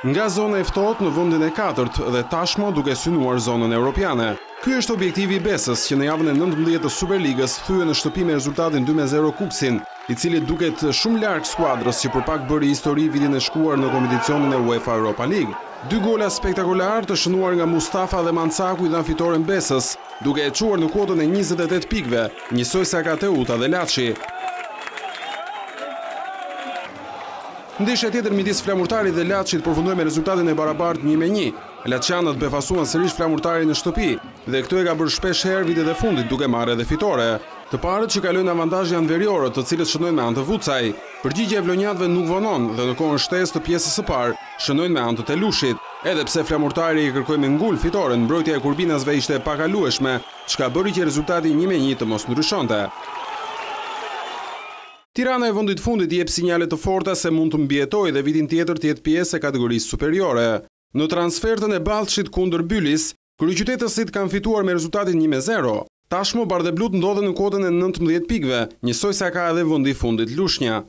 Nga zona e ftohtë në vendin e katërt dhe tashmë duke synuar zonën europiane. Ky është objektivi i Besës, që në javën e 19 të Superligës thyen në shtëpi me rezultatin 2-0 Kukësin, i cili duket shumë larg skuadrës që për pak bëri histori vitin e shkuar në kompeticionin e UEFA Europa League. Dy gola spektakolarë të shënuar nga Mustafa dhe Mancaku i dhanë fitoren Besës, duke e çuar në kuotën e 28 pikëve, njësoj sa ka Teuta dhe Laçi. Ndeshja tjetër midis Flamurtarit dhe Laçit përfundoi me rezultatin e barabartë 1-1. Laçianët befasuan sërish Flamurtarin në shtëpi dhe këtë e ka bërë shpesh herë vitet e fundit duke marrë edhe fitore. Të parët që kalojnë në avantazh janë veriorët, të cilët shënojnë me anë të Vucaj. Përgjigja e vlonjatëve nuk vonon dhe në kohën shtesë të pjesës së parë shënojnë me anë të Telushit. Edhe pse Flamurtari e kërkoi me ngulm fitoren, mbrojtja e kurbinasve ishte e pakalueshme, çka bëri që rezultati 1-1 të mos ndryshonte. Tirana e vendit të fundit jep sinjale të forta se mund të mbijetojë dhe vitin tjetër të jetë pjesë e kategorisë superiore. Në transfertën e Ballshit kundër Bylis, kryeqytetasit kanë fituar me rezultatin 1-0. Tashmë bardheblutë ndodhen në kuotën e 19 pikëve, njësoj sa ka edhe vendi i fundit Lushnja.